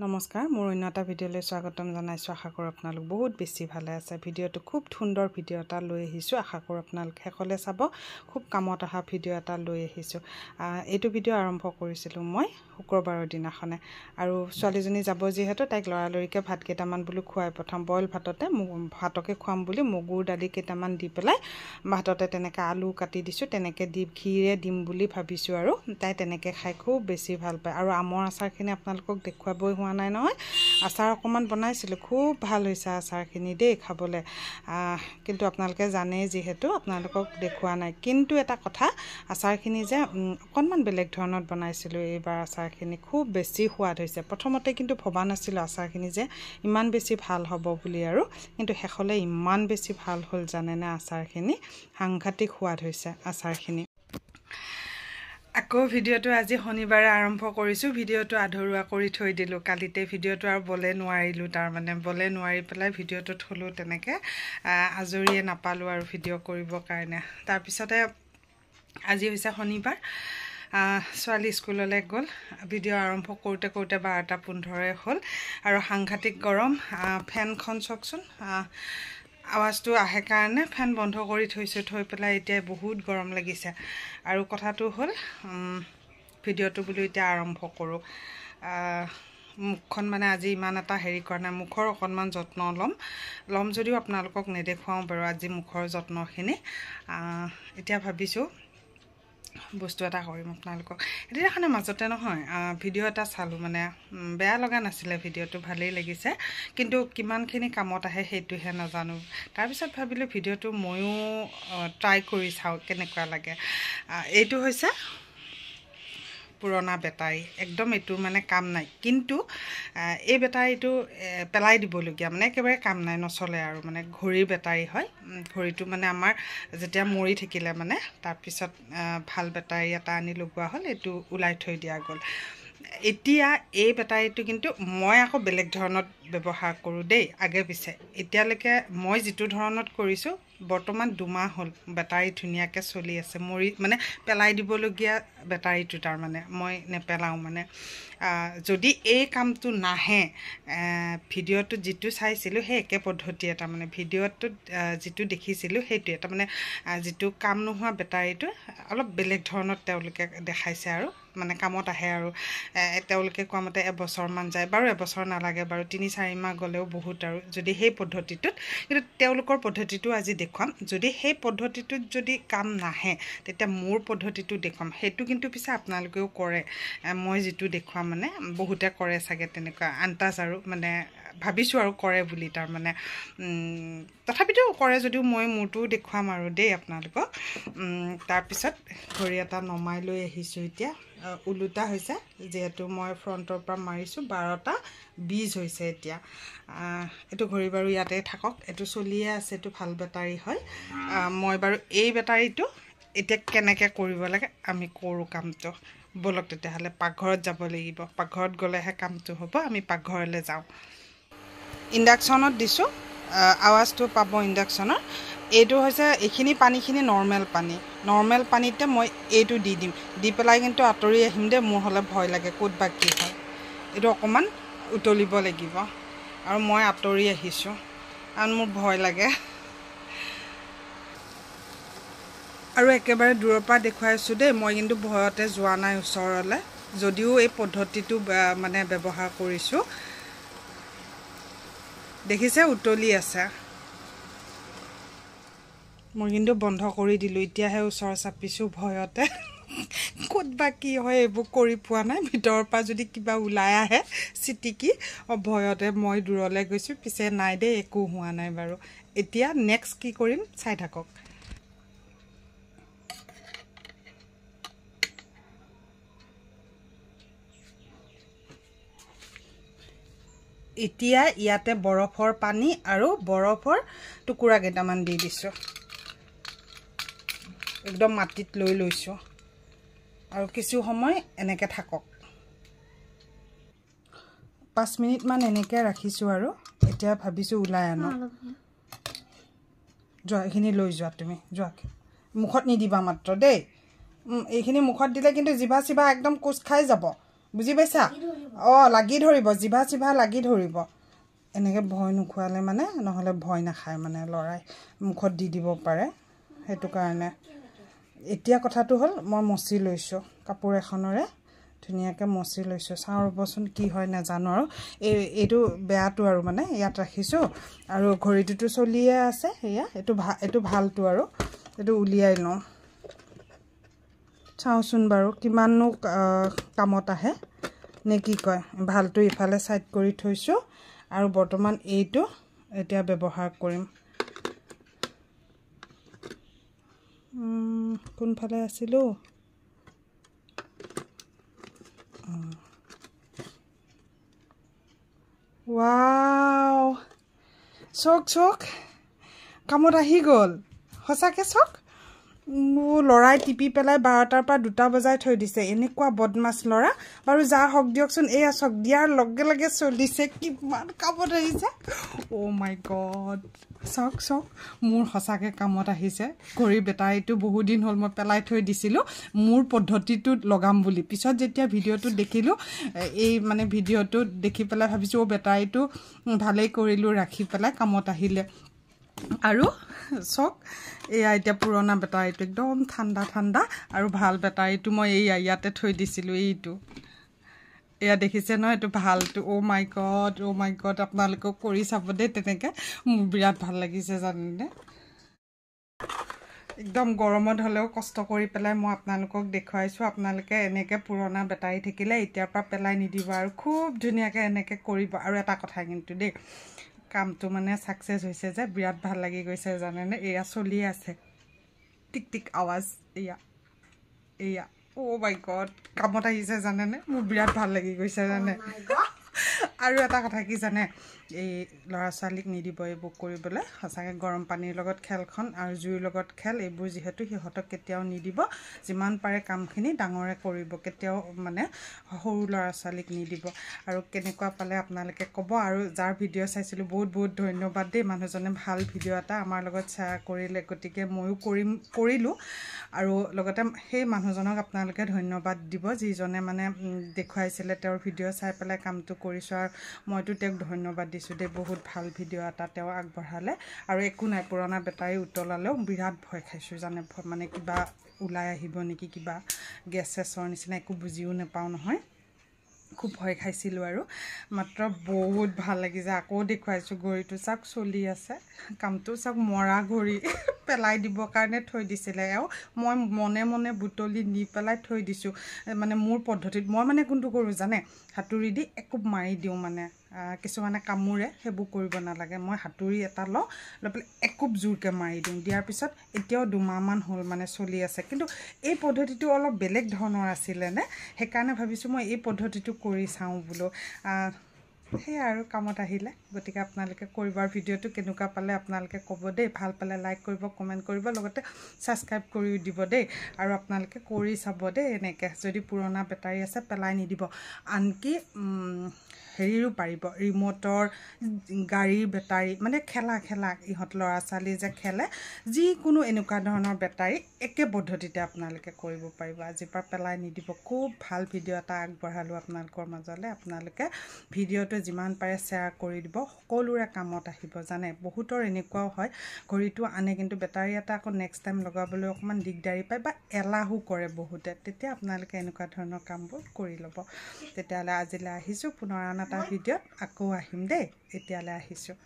নমস্কাৰ, মোৰ অন্য এটা ভিডিঅ'লৈ স্বাগতম জনাইছোঁ। আশা কৰোঁ আপোনালোক বহুত বেছি ভালে আছে। ভিডিঅ'টো খুব সুন্দৰ ভিডিঅ' এটা লৈ আহিছোঁ, আশা কৰোঁ আপোনালোক শেষলৈ চাব। খুব কামত অহা ভিডিঅ' এটা লৈ আহিছোঁ। এইটো ভিডিঅ' আৰম্ভ কৰিছিলোঁ মই শুক্ৰবাৰৰ দিনাখনে, আৰু ছোৱালীজনী যাব যিহেতু তাইক লৰালৰিকৈ ভাত কেইটামান বোলো খুৱাই পঠাম। বইল ভাততে ভাতকে খুৱাম বুলি মগুৰ দালি কেইটামান দি পেলাই ভাততে তেনেকৈ আলু কাটি দিছোঁ, তেনেকৈ দি ঘিৰে দিম বুলি ভাবিছোঁ। আৰু তাই তেনেকৈ খাই খুব বেছি ভাল পায়। আৰু আমৰ আচাৰখিনি আপোনালোকক দেখুৱাবই হোৱা নাই নহয়, আচাৰ অকণমান বনাইছিলোঁ, খুব ভাল হৈছে আচাৰখিনি দেই খাবলৈ। কিন্তু আপোনালোকে জানেই যিহেতু আপোনালোকক দেখুওৱা নাই। কিন্তু এটা কথা, আচাৰখিনি যে অকণমান বেলেগ ধৰণত বনাইছিলোঁ এইবাৰ, আচাৰখিনি খুব বেছি সোৱাদ হৈছে। প্ৰথমতে কিন্তু ভবা নাছিলোঁ আচাৰখিনি যে ইমান বেছি ভাল হ'ব বুলি, আৰু কিন্তু শেষলৈ ইমান বেছি ভাল হ'ল জানেনে, আচাৰখিনি সাংঘাতিক সোৱাদ হৈছে আচাৰখিনি। আকৌ ভিডিঅ'টো আজি শনিবাৰে আৰম্ভ কৰিছোঁ। ভিডিঅ'টো আধৰুৱা কৰি থৈ দিলোঁ কালিতে, ভিডিঅ'টো আৰু বলে নোৱাৰিলোঁ, তাৰমানে বলে নোৱাৰি পেলাই ভিডিঅ'টো থলোঁ তেনেকৈ, আজৰিয়ে নাপালোঁ আৰু ভিডিঅ' কৰিবৰ কাৰণে। তাৰপিছতে আজি হৈছে শনিবাৰ, ছোৱালী স্কুললৈ গ'ল। ভিডিঅ' আৰম্ভ কৰোঁতে কৰোঁতে 12:15 হ'ল, আৰু সাংঘাতিক গৰম। ফেনখন চাওকচোন, আৱাজটো আহে কাৰণে ফেন বন্ধ কৰি থৈছোঁ, থৈ পেলাই এতিয়া বহুত গৰম লাগিছে। আৰু কথাটো হ'ল, ভিডিঅ'টো বোলো এতিয়া আৰম্ভ কৰোঁ। মুখখন মানে আজি ইমান এটা হেৰি কৰা নাই, মুখৰ অকণমান যত্ন ল'ম যদিও আপোনালোকক নেদেখুৱাওঁ বাৰু আজি মুখৰ যত্নখিনি। এতিয়া ভাবিছোঁ বস্তু এটা কৰিম আপোনালোকক। সেইদিনাখনে মাজতে নহয় ভিডিঅ' এটা চালোঁ, মানে বেয়া লগা নাছিলে ভিডিঅ'টো, ভালেই লাগিছে, কিন্তু কিমানখিনি কামত আহে সেইটোহে নাজানো। তাৰপিছত ভাবিলোঁ ভিডিঅ'টো ময়ো ট্ৰাই কৰি চাওঁ কেনেকুৱা লাগে। এইটো হৈছে পুৰণা বেটাৰী, একদম এইটো মানে কাম নাই, কিন্তু এই বেটাৰীটো পেলাই দিবলগীয়া, মানে একেবাৰে কাম নাই, নচলে আৰু। মানে ঘড়ীৰ বেটাৰী হয়, ঘড়ীটো মানে আমাৰ যেতিয়া মৰি থাকিলে মানে তাৰপিছত ভাল বেটাৰী এটা আনি লগোৱা হ'ল, এইটো ওলাই থৈ দিয়া গ'ল। এতিয়া এই বেটাৰীটো কিন্তু মই আকৌ বেলেগ ধৰণত ব্যৱহাৰ কৰোঁ দেই, আগে পিছে এতিয়ালৈকে মই যিটো ধৰণত কৰিছোঁ, বৰ্তমান 2 মাহ হ'ল বেটাৰী ধুনীয়াকৈ চলি আছে। মৰি মানে পেলাই দিবলগীয়া বেটাৰীটো তাৰমানে মই নেপেলাওঁ। মানে যদি এই কামটো নাহে, ভিডিঅ'টোত যিটো চাইছিলোঁ সেই একে পদ্ধতিয়ে, তাৰমানে ভিডিঅ'টোত যিটো দেখিছিলোঁ সেইটোৱে, তাৰমানে যিটো কাম নোহোৱা বেটাৰীটো অলপ বেলেগ ধৰণত তেওঁলোকে দেখাইছে আৰু মানে কামত আহে। আৰু তেওঁলোকে কোৱা মতে এবছৰমান যায়, বাৰু এবছৰ নালাগে বাৰু, 3-4 মাহ গ'লেও বহুত আৰু যদি সেই পদ্ধতিটোত। কিন্তু তেওঁলোকৰ পদ্ধতিটো আজি দেখুৱাম, যদি সেই পদ্ধতিটোত যদি কাম নাহে তেতিয়া মোৰ পদ্ধতিটো দেখুৱাম। সেইটো কিন্তু পিছে আপোনালোকেও কৰে, মই যিটো দেখুৱাম মানে বহুতে কৰে চাগে তেনেকুৱা আন্তাজ আৰু মানে ভাবিছোঁ আৰু কৰে বুলি, তাৰমানে তথাপিতো কৰে যদিও মই মোৰটোও দেখুৱাম আৰু দেই আপোনালোকক। তাৰপিছত ঘড়ী এটা নমাই লৈ আহিছোঁ। এতিয়া ওলোটা হৈছে, যিহেতু মই ফ্ৰণ্টৰ পৰা মাৰিছোঁ, 12:20 হৈছে এতিয়া। এইটো ঘড়ী বাৰু ইয়াতে থাকক, এইটো চলিয়ে আছে, এইটো ভাল বেটাৰী হয়। মই বাৰু এই বেটাৰীটো এতিয়া কেনেকৈ কৰিব লাগে আমি কৰোঁ কামটো। ব'লক তেতিয়াহ'লে পাকঘৰত যাব লাগিব, পাকঘৰত গ'লেহে কামটো হ'ব। আমি পাকঘৰলৈ যাওঁ। ইণ্ডাকশ্যনত দিছোঁ, আৱাজটো পাব ইণ্ডাকশ্যনৰ। এইটো হৈছে এইখিনি পানীখিনি নৰ্মেল পানী, নৰ্মেল পানীতে মই এইটো দি দিম, দি পেলাই কিন্তু আঁতৰি আহিম দেই, মোৰ হ'লে ভয় লাগে ক'ত বা কি হয়। এইটো অকণমান উতলিব লাগিব আৰু মই আঁতৰি আহিছোঁ কাৰণ মোৰ ভয় লাগে। আৰু একেবাৰে দূৰৰ পৰা দেখুৱাইছোঁ দেই, মই কিন্তু ভয়তে যোৱা নাই ওচৰলৈ, যদিও এই পদ্ধতিটো মানে ব্যৱহাৰ কৰিছোঁ। দেখিছে উতলি আছে, মই কিন্তু বন্ধ কৰি দিলোঁ। এতিয়াহে ওচৰ চাপিছোঁ ভয়তে, ক'ত বা কি হয় এইবোৰ কৰি পোৱা নাই, ভিতৰৰ পৰা যদি কিবা ওলাই আহে চিটিকি, ভয়তে মই দূৰলৈ গৈছোঁ। পিছে নাই দেই, একো হোৱা নাই বাৰু। এতিয়া নেক্সট কি কৰিম চাই থাকক। এতিয়া ইয়াতে বৰফৰ পানী আৰু বৰফৰ টুকুৰা কেইটামান দি দিছোঁ, একদম মাটিত লৈ লৈছোঁ, আৰু কিছু সময় এনেকৈ থাকক। 5 মিনিটমান এনেকৈ ৰাখিছোঁ আৰু এতিয়া ভাবিছোঁ ওলাই আনো। যোৱা, এইখিনি লৈ যোৱা তুমি, যোৱা, মুখত নিদিবা মাত্ৰ দেই। এইখিনি মুখত দিলে কিন্তু জিভা চিভা একদম কোচ খাই যাব। বুজি পাইছা? অঁ, লাগি ধৰিব, জিভা চিভা লাগি ধৰিব। এনেকৈ ভয় নোখোৱালে মানে নহ'লে ভয় নাখায়, মানে ল'ৰাই মুখত দি দিব পাৰে, সেইটো কাৰণে। এতিয়া কথাটো হ'ল, মই মচি লৈছোঁ কাপোৰ এখনেৰে, ধুনীয়াকৈ মচি লৈছোঁ। চাওঁ ৰ'বচোন কি হয়, নাজানো আৰু। এইটো বেয়াটো আৰু মানে ইয়াত ৰাখিছোঁ, আৰু ঘড়ীটোতো চলিয়ে আছে। সেয়া এইটো ভালটো আৰু এইটো উলিয়াই লওঁ, চাওঁচোন বাৰু কিমাননো কামত আহে নে কি কয়। ভালটো ইফালে ছাইড কৰি থৈছোঁ, আৰু বৰ্তমান এইটো এতিয়া ব্যৱহাৰ কৰিম। কোনফালে আছিলোঁ? ৱাও, চাওক চাওক, কামত আহি গ'ল সঁচাকৈ। চাওক, মোৰ ল'ৰাই টিপি পেলাই 12টাৰ পৰা 2টা বজাই থৈ দিছে, এনেকুৱা বদমাছ ল'ৰা। বাৰু যা হওক দিয়কচোন, এইয়া চাওক, দিয়াৰ লগে লগে চলিছে, কিমান কামত আহিছে। অ' মাই গড, চাওক চাওক, মোৰ সঁচাকৈ কামত আহিছে। ঘড়ীৰ বেটাৰীটো বহুদিন হ'ল মই পেলাই থৈ দিছিলোঁ, মোৰ পদ্ধতিটোত লগাম বুলি। পিছত যেতিয়া ভিডিঅ'টো দেখিলোঁ, এই মানে ভিডিঅ'টো দেখি পেলাই ভাবিছোঁ, অ' বেটাৰীটো ভালেই কৰিলোঁ ৰাখি পেলাই, কামত আহিলে। আৰু চাওক, এয়া এতিয়া পুৰণা বেটাৰীটো একদম ঠাণ্ডা ঠাণ্ডা, আৰু ভাল বেটাৰীটো মই এইয়া ইয়াতে থৈ দিছিলোঁ, এইটো। এয়া দেখিছে নহয়, এইটো ভালটো। অ' মাই গড, অ' মাই গড, আপোনালোকেও কৰি চাব দেই তেনেকৈ, মোৰ বিৰাট ভাল লাগিছে জানেনে। একদম গৰমত হ'লেও কষ্ট কৰি পেলাই মই আপোনালোকক দেখুৱাইছোঁ। আপোনালোকে এনেকৈ পুৰণা বেটাৰী থাকিলে এতিয়াৰ পৰা পেলাই নিদিব, আৰু খুব ধুনীয়াকৈ এনেকৈ কৰিব। আৰু এটা কথা কিন্তু দেই, কামটো মানে ছাকচেছ হৈছে যে বিৰাট ভাল লাগি গৈছে জানেনে। এয়া চলি আছে, টিক টিক আৱাজ, এয়া এয়া। অ' মাই গড, কামত আহিছে জানেনে, মোৰ বিৰাট ভাল লাগি গৈছে জানে। আৰু এটা কথা কি জানে, এই ল'ৰা ছোৱালীক নিদিব এইবোৰ কৰিবলৈ। সঁচাকৈ গৰম পানীৰ লগত খেলখন আৰু জুইৰ লগত খেল, এইবোৰ যিহেতু সিহঁতক কেতিয়াও নিদিব। যিমান পাৰে কামখিনি ডাঙৰে কৰিব, কেতিয়াও মানে সৰু ল'ৰা ছোৱালীক নিদিব। আৰু কেনেকুৱা পালে আপোনালোকে ক'ব। আৰু যাৰ ভিডিঅ' চাইছিলোঁ, বহুত বহুত ধন্যবাদ দেই, মানুহজনে ভাল ভিডিঅ' এটা আমাৰ লগত শ্বেয়াৰ কৰিলে, গতিকে ময়ো কৰিলোঁ। আৰু লগতে সেই মানুহজনক আপোনালোকে ধন্যবাদ দিব, যিজনে মানে দেখুৱাইছিলে, তেওঁৰ ভিডিঅ' চাই পেলাই কামটো কৰিছোঁ। আৰু মইতো তেওঁক ধন্যবাদ দিছোঁ দেই, বহুত ভাল ভিডিঅ' এটা তেওঁ আগবঢ়ালে। আৰু একো নাই, পুৰণা বেটাৰী উতলালেও বিৰাট ভয় খাইছোঁ জানে, মানে কিবা ওলাই আহিব নেকি, কিবা গেছ চেছৰ নিচিনা, একো বুজিও নাপাওঁ নহয়, খুব ভয় খাইছিলোঁ। আৰু মাত্ৰ বহুত ভাল লাগিছে। আকৌ দেখুৱাইছোঁ ঘড়ীটো, চাওক চলি আছে কামটো। চাওক, মৰা ঘড়ী পেলাই দিবৰ কাৰণে থৈ দিছিলে এওঁ, মই মনে মনে বুটলি নি পেলাই থৈ দিছোঁ। মানে মোৰ পদ্ধতিত মই মানে কোনটো কৰোঁ জানে, হাতুৰি দি একোব মাৰি দিওঁ, মানে কিছুমানে কামোৰে, সেইবোৰ কৰিব নালাগে। মই হাতুৰি এটা লওঁ, লৈ পেলাই একোব জোৰকৈ মাৰি দিওঁ। দিয়াৰ পিছত এতিয়াও 2 মাহমান হ'ল মানে চলি আছে। কিন্তু এই পদ্ধতিটো অলপ বেলেগ ধৰণৰ আছিলে নে, সেইকাৰণে ভাবিছোঁ মই এই পদ্ধতিটো কৰি চাওঁ বোলো। সেয়াই আৰু কামত আহিলে। গতিকে আপোনালোকে কৰিব, আৰু ভিডিঅ'টো কেনেকুৱা পালে আপোনালোকে ক'ব দেই। ভাল পালে লাইক কৰিব, কমেণ্ট কৰিব, লগতে ছাবস্ক্ৰাইব কৰিও দিব দেই। আৰু আপোনালোকে কৰি চাব দেই এনেকৈ, যদি পুৰণা বেটাৰী আছে পেলাই নিদিব। আনকি হেৰিৰো পাৰিব, ৰিম'টৰ, গাড়ীৰ বেটাৰী, মানে খেলা খেলা ইহঁত ল'ৰা ছোৱালী যে খেলে, যিকোনো এনেকুৱা ধৰণৰ বেটাৰী একে পদ্ধতিতে আপোনালোকে কৰিব পাৰিব। আজিৰ পৰা পেলাই নিদিব। খুব ভাল ভিডিঅ' এটা আগবঢ়ালোঁ আপোনালোকৰ মাজলৈ। আপোনালোকে ভিডিঅ'টো যিমান পাৰে শ্বেয়াৰ কৰি দিব, সকলোৰে কামত আহিব জানে। বহুতৰ এনেকুৱাও হয়, ঘড়ীটো আনে কিন্তু বেটাৰী এটা আকৌ নেক্সট টাইম লগাবলৈ অকণমান দিগদাৰী পায় বা এলাহো কৰে বহুতে, তেতিয়া আপোনালোকে এনেকুৱা ধৰণৰ কামবোৰ কৰি ল'ব। তেতিয়াহ'লে আজিলৈ আহিছোঁ, পুনৰ আন এটা ভিডিঅ'ত আকৌ আহিম দেই, এতিয়ালৈ আহিছোঁ।